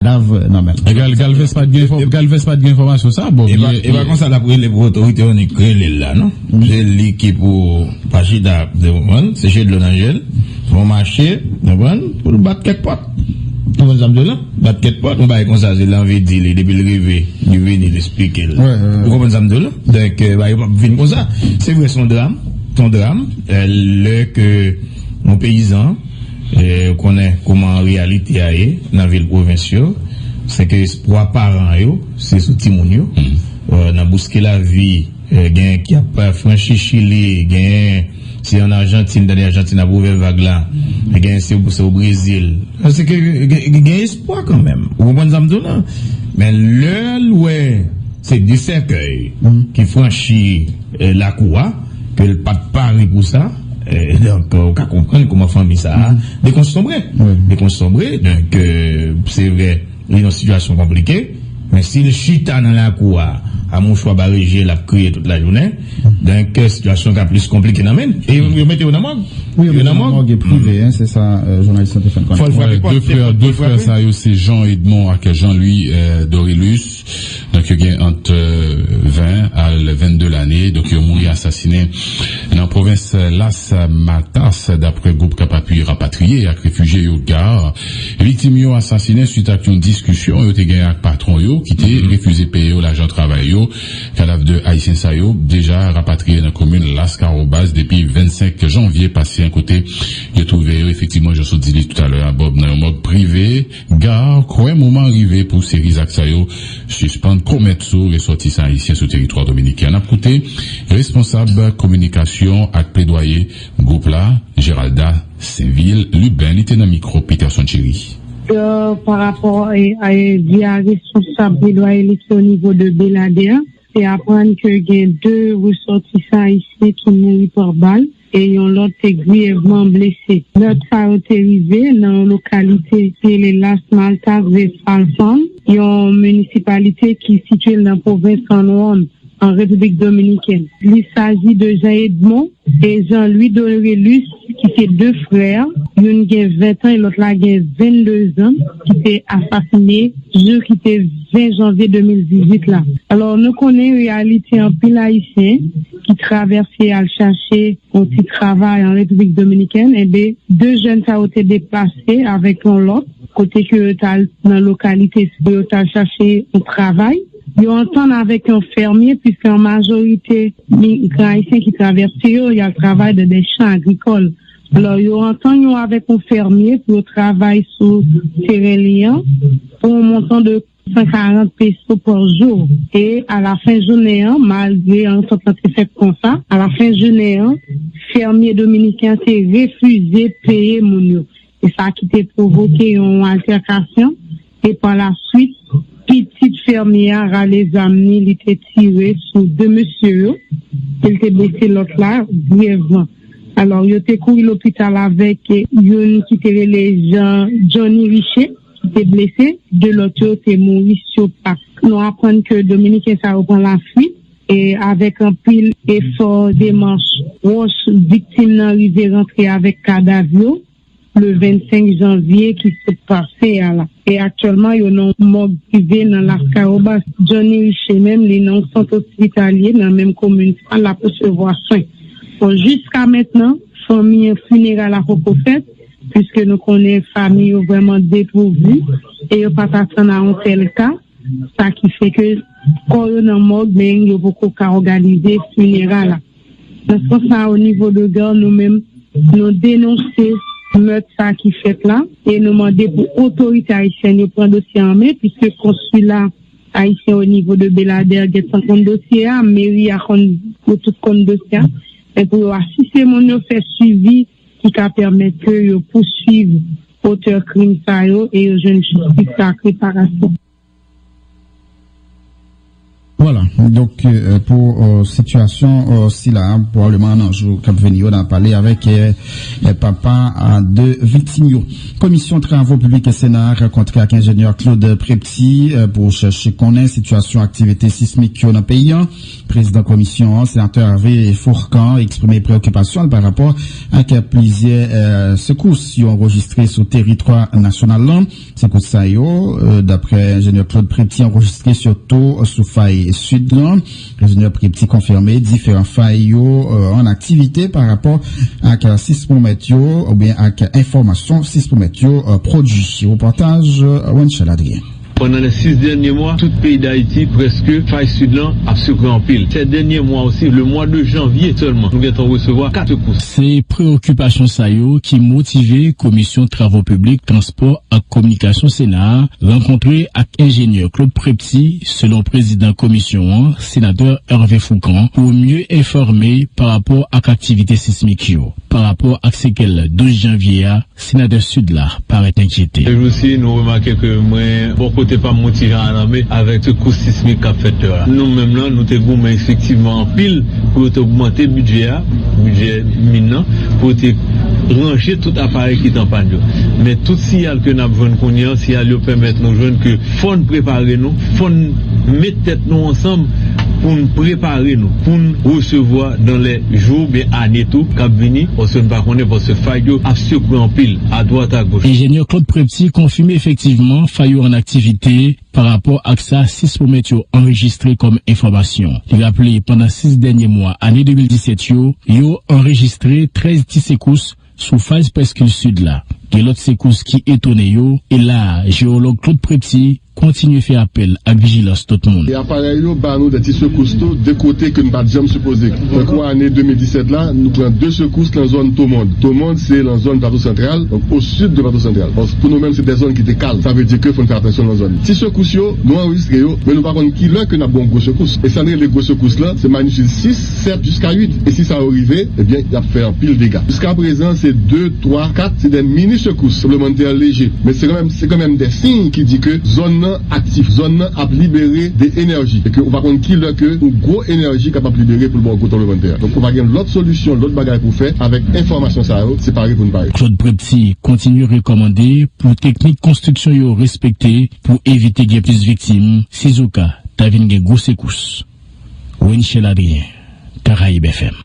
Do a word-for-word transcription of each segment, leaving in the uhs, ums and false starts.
Lav nan men l. Galvez pa t gen enfò- Galvez pa t gen enfòmasyon sa. Bon, e pa konsa l ap rele pou otorite yo ni rele l la, non. Se li ki pou pa chita, de konprann, se jete dlo nan je l, fè yon mache, konprann, pou l bat kèk pòt. Ou konprann sa m di w la? Bat kèk pòt, yon bagay konsa, se l anvi di li, depi l rive, li vini, l esplike l. Ou konprann sa m di w la? Donk, bagay yo p ap vin konsa. Se vre, se yon dram, se yon dram, lè ke yon peyizan, ou konnen kòman reyalite a ye nan vil pwovens yo, se ke espwa paran yo, se sou timoun yo. Nan bouske lavi, gen ki ap franchi Chili, gen se ann Ajantin, tande Ajantin ap ouvè vag la, gen se se o Brezil. Se ke gen, gen espwa kanmenm. Ou konprann sa m di w la? Men lè l wè se de sèkèy ki franchi lakou a, ke l pa t pare pou sa, donk, ou ka konprann kòman fanmi sa a dekonsanbre. Dekonsanbre, donk, se vre, li nan sitiyasyon konplike, men si l chita nan lakou a, a mouchwa bare je l ap kriye tout lajounen, donk, sitiyasyon ka plis konplike nan men l. E yo mete yo nan mòg. Wi, yo mete nan mòg prive, se sa jounalis lan te fè n konnen. Fò l frape pòt. De frè, de frè sa yo, se Jean Edmond ak Jean Louis Dorelus. Donk, yo gen ant ven al vennde lane. Donk, yo mouri asasinen nan pwovens Las Matas, daprè gwoup k ap apiye rapatriye ak refijye yo, GARR. Viktim yo asasinen swit ak yon diskisyon yo te gen ak patwon yo ki te refize peye yo lajan travay yo. Kadav de Ayisyen sa yo deja rapatriye nan komin Las Carobas depi vennsenk janvye pase, kote yo twouve yo efektivman, jan sot di li toutalè a, Bob, nan yon mòg prive. GARR kwè moman an rive pou seri zak sa yo sispann komèt sou resòtisan ayisyen sou teritwa dominiken an. N ap koute responsab kominikasyon ak pledwaye gwoup la, Geralda Sainvil Lubin, li te nan mikwo Peterson Thierry. Pa rapò a, a, a, via responsab pledwaye li ki o nivo de Beladè, te aprann ke gen de resòtisan ayisyen ki mouri pa bal e yon lòt te griyèvman blese. Mèt sa yo te rive nan yon lokalite ki rele Las Maltas de Falcon, yon minisipalite ki sitiye nan pwovens San Juan, an Repiblik Dominikèn. Li saji de Jean Edmond e Jean Louis Dorelus, ki se de frè, youn gen ven tan e lòt la gen vennde zan, ki te asasine jou ki te ven janvye de mil dizuit la. Alò, nou konnen reyalite anpil Ayisyen ki travèse al chache yon ti travay an Repiblik Dominikèn, enben, de jèn sa yo te deplase avèk yon lòt, kote ke yo t al nan lokalite pou yo t al chache yon travay. Yo antann avèk yon fèmye, piske an majorite migran ayisyen ki travèse yo, y al travay nan de chan agrikòl. Alò, yo antann yo avèk yon fèmye pou yo travay sou teren li an pou yon montan de san karant peso pa jou. E a la fen jounen an, malgre antant lan te fèt konsa, a la fen jounen an, fèmye dominiken an te refize peye moun yo. E sa ki te pwovoke yon altèkasyon. E pa la swit, pitit fèmye a rale zam li, li te tire sou de mesye yo, e l te blese lòt la griyèvman. Alò, yo te kouri lopital avèk youn ki te rele Jean, Johnny Richer, ki te blese, de lòt yo te mouri sou plas. Nou aprann ke Dominiken sa yo pran lafuit, e avèk anpil efò, demach, pwòch viktim nan rive rantre avèk kadav yo le vennsenk janvye ki sot pase a la. E aktyèlman, yo nan yon mòg prive nan Las Carobas. Johnny Richer menm, li nan yon sant ospitalye nan menm komin sa, l ap resevwa swen. Bon, jiska mentnan, fanmi an, fineray la poko fèt, piske nou konnen fanmi yo vrèman depouvi e yo pa t atann a yon tèl ka, sa ki fè ke kò yo nan mòg, men yo poko ka òganize fineray la. Nan sans sa, o nivo de GARR, nou menm, nou denonse mèt sa ki fèt la e nou mande pou otorite ayisyèn yo pran dosye an men, piske konsila ayisyen o nivo de Beladè gentan konn dosye a, meri a konn, yo tout konn dosye a, men pou yo asiste moun yo fè swivi ki ka pèmèt ke yo pouswiv otè krim sa yo e yo jwenn jistis ak reparasyon. Vwala, donk, euh, pou, euh, sitiyasyon, euh, sila, pwobableman nan jou k ap vini yo, n a pale avèk, euh, euh, papa a de viktim yo. Komisyon Travo Piblik Sena a rankontre ak enjenyè Claude Prepty, euh, pou chèche konnen sitiyasyon aktivite sismik yo nan peyi a. Prezidan komisyon an, Senatè Hervé Fourcand, eksprime preokipasyon l pa rapò ak plizyè, eh, sekous yo anrejistre sou teritwa nasyonal lan. Sekous sa yo, eh, daprè enjenyè Claude Prepty, anrejistre sitou sou fay sid lan. Enjenyè Prepty konfime diferan fay yo, eh, an aktivite pa rapò ak, eh, sismomèt yo oubyen ak enfòmasyon sismomèt yo, eh, pwodui. Repòtaj, eh, Wenchel Adrien. Pandan lè sis dènye mwa, tout peyi Dayiti, prèske, fay sid lan ap sekwe anpil. Sè dènye mwa osi, le mwa de janvye sèlman, nou gentan resevwa kat sekous. Se preokipasyon sa yo ki motive Komisyon Travo Piblik, Transpò ak Kominikasyon Sena a rankontre ak enjenyè Claude Prepty, selon prezidan komisyon an, Senatè Hervé Fourcand, pou mye enfòme pa rapò ak aktivite sismik yo, pa rapò ak sekèl douz janvye a, Senatè Sid la parèt enkyete. Sejousi, nou remake ke mwen, bò kote pa m, yon ti jan alanme avèk sekous sismik k ap fèt la. Nou menm lan, nou te goumen efektivman anpil pou yo te ogmante bidjè a, bidjè min nan, pou yo te ranje tout aparèy ki t an pàn yo. Men tout siyal ke n ap jwenn kounye a, siyal yo pèmèt nou jwenn ke fò n prepare nou, fò n met tèt nou ansanm pou n prepare nou, pou n resevwa dans les jours, oubyen ane tou, k ap vini, paske n pa konnen, paske fay yo ap sekwe anpil, adwat, agoch. Enjenyè Claude Prepty konfime efektivman fay yo an aktivite pa rapò ak sa sismomèt yo anrejistre kòm enfòmasyon. Li raple, pandan sis dènye mwa ane de mil disèt yo, yo anrejistre trèz ti sekous sou faz prèskil sid la. Gen lòt sekous ki etone yo, e la a, jewològ Claude Prepty kontinye fè apèl ak vijilans tout moun. E aparèy yo ba nou de ti sekous tou, de kote ke n pa t janm sipoze. Tankou ane de mil disèt la, nou pran de sekous nan zòn Tomond. Tomond, se nan zòn Plato Santral, donk o sid de Plato Santral. Paske pou nou menm, se de zòn ki te kal. Sa vle di ke fò n fè atansyon nan zòn. Ti sekous yo, nou anrejistre yo, men nou pa konn ki lè ke n ap gen yon gwo sekous. E sa n rele gwo sekous lan, se magnitid sis, sèt jiska uit. E si sa yo rive, ebyen, y ap fè anpil dega. Jiska prezan, se de, twa, kat, se de mini sekous, tranblemanntè leje. Men se kanmenm, se kanmenm de siy ki di ke zòn nan aktif, zòn nan ap libere de enèji. E ke ou pa konn ki lè ke yon gwo enèji kapab libere pou l ba w gwo tranblemanntè. Donk, ou pa gen lòt solisyon, lòt bagay pou fè avèk enfòmasyon sa yo, se pare pou n pare. Claude Prepty kontinye rekòmande pou teknik konstriksyon yo respekte pou evite gen plis viktim, sizoka ta vin gen gwo sekous. Wenchel Adrien, Caraïbes F M.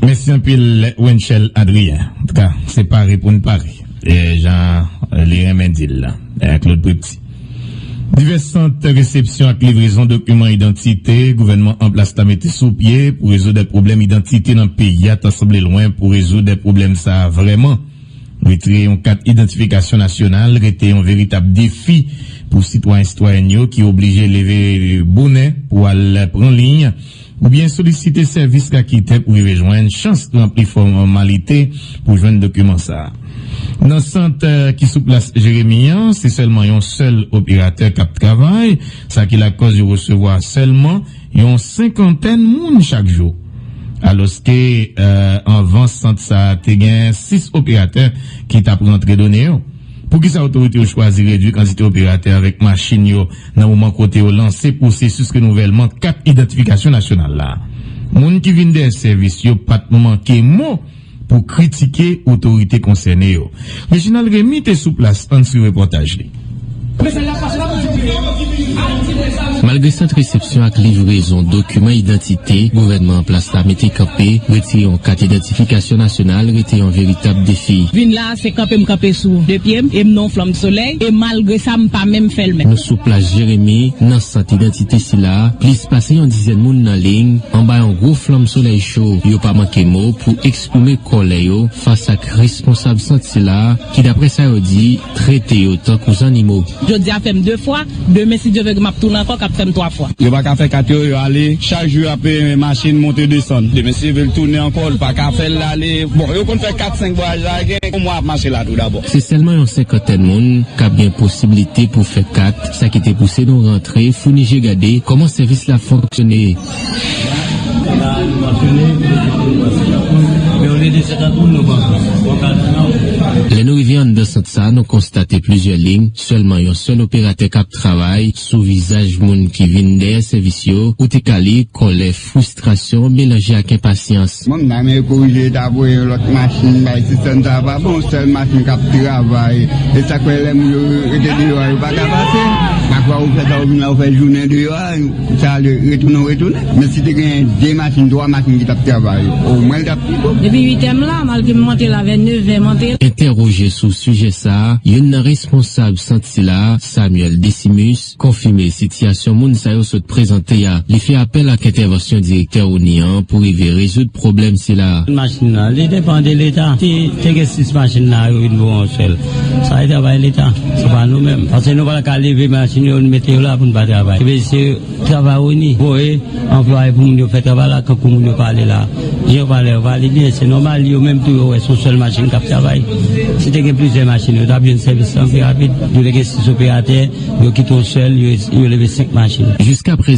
Mèsi anpil, Wenchel Adrien. Antouka, se pare pou n pare. E jan li renmen di l la, e, Claude Prepty. Divès sant resepsyon ak livrezon dokiman idantite gouvènman an plas la mete sou pye pou rezoud pwoblèm idantite nan peyi a ta sanble lwen pou rezoud pwoblèm sa a vrèman. Retire yon kat idantifikasyon nasyonal rete yon veritab defi pou sitwayen, sitwayèn yo ki oblije leve bonè pou al pran liy oubyen solisite sèvis raketè pou rive jwenn chans ranpli fòmalite pou jwenn dokiman sa a. Nan sant, eh, ki sou plas Jeremi an, se sèlman yon sèl operatè k ap travay, sa ki lakòz yo resevwa sèlman yon senkantèn moun chak jou. Alòske, eh, anvan sant sa a te gen sis operatè ki t ap rantre done yo. Poukisa otorite yo chwazi redui kantite operatè avèk machin yo nan moman kote yo lanse pwosesis renouvèlman kat idantifikasyon nasyonal la? Moun ki vin dèyè sèvis yo pa t manke mo pou kritike otorite konsène yo. Reginald Remy te sou plas, ann swiv repòtaj li. Malgre sant resepsyon ak livrezon dokiman idantite gouvènman an plas la mete kanpe, retire yon kat idantifikasyon nasyonal rete yon veritab defi. Vin la a, se kanpe m kanpe sou de pye m, e m nan yon flanm solèy, e malgre sa, m pa menm fè l menm. Nou sou plas Jeremi, nan sant idantite sila a, plis pase yon dizèn moun nan liy, anba yon gwo flanm solèy cho. Yo pa manke mo pou eksprime kòlè yo fas ak responsab sant sila a, ki, daprè sa yo di, trete yo tankou zannimo. Jodi a fè m de fwa, demen, si Dye vle, m ap tounen ankò, k ap fè m twa fwa. Yo pa ka fè kat yo, yo ale, chak jou y ap, eh, machin monte desann. Demen, si Dye vle, l tounen ankò, l pa ka fè l ale. Bon, yo konn fè kat, senk vwayaj la, gen yon mwa ap mache la tou dabò. Se sèlman yon senkantèn moun k ap gen posiblite pou fè kat, sa ki te pouse nou rantre founi je gade kòman sèvis la ap fonksyone. Lè nou rive anndan sant sa, nou konstate plizyè liy, sèlman yon sèl operatè k ap travay. Sou vizaj moun ki vin dèyè sèvis yo, ou te ka li kòlè, fristrasyon melanje ak enpasyans. Mwen menm, yo korije, ta voye yon lòt machin bay sistèm sa a, pa bon, sèl machin k ap travay. E sa k fè lè moun yo rete deyò a, yo pa ka pase. M ap Ou fè sa, ou vin la, ou fè jounen deyò a, sa ale, retounen, ou retounen. Men si te gen de machin, twa machin ki t ap travay, omwen l t ap pi bon. Depi uit è m la, malgre m monte la vè nèf è, monte. Entèwoje sou sijè sa a, youn nan responsab sant sila, Samuel Decimus, konfime sitiyasyon moun sa yo sot prezante a. Li fè apèl ak entèvansyon direktè ONI an pou rive rezoud pwoblèm sila. Machin nan, li depann de Leta. Si te gen sis machin la, yo vin voye yon sèl. Sa e travay Leta, se pa nou menm. Paske nou pa ka leve machin yo, nou mete yo la pou nou pa travay. Epi se travay ONI, voye anplwaye pou moun yo fè travay la, kankou moun yo pale la. Jan yo pale, yo pale byen, se nòmal, yo menm tou yo wè se yon sèl machin k ap travay. Si te gen plizyè machin, yo t ap jwenn sèvis lan pi rapid. Yo te gen sis operatè, yo kite yon sèl, yo, yo leve senk machin. Jiskaprezan,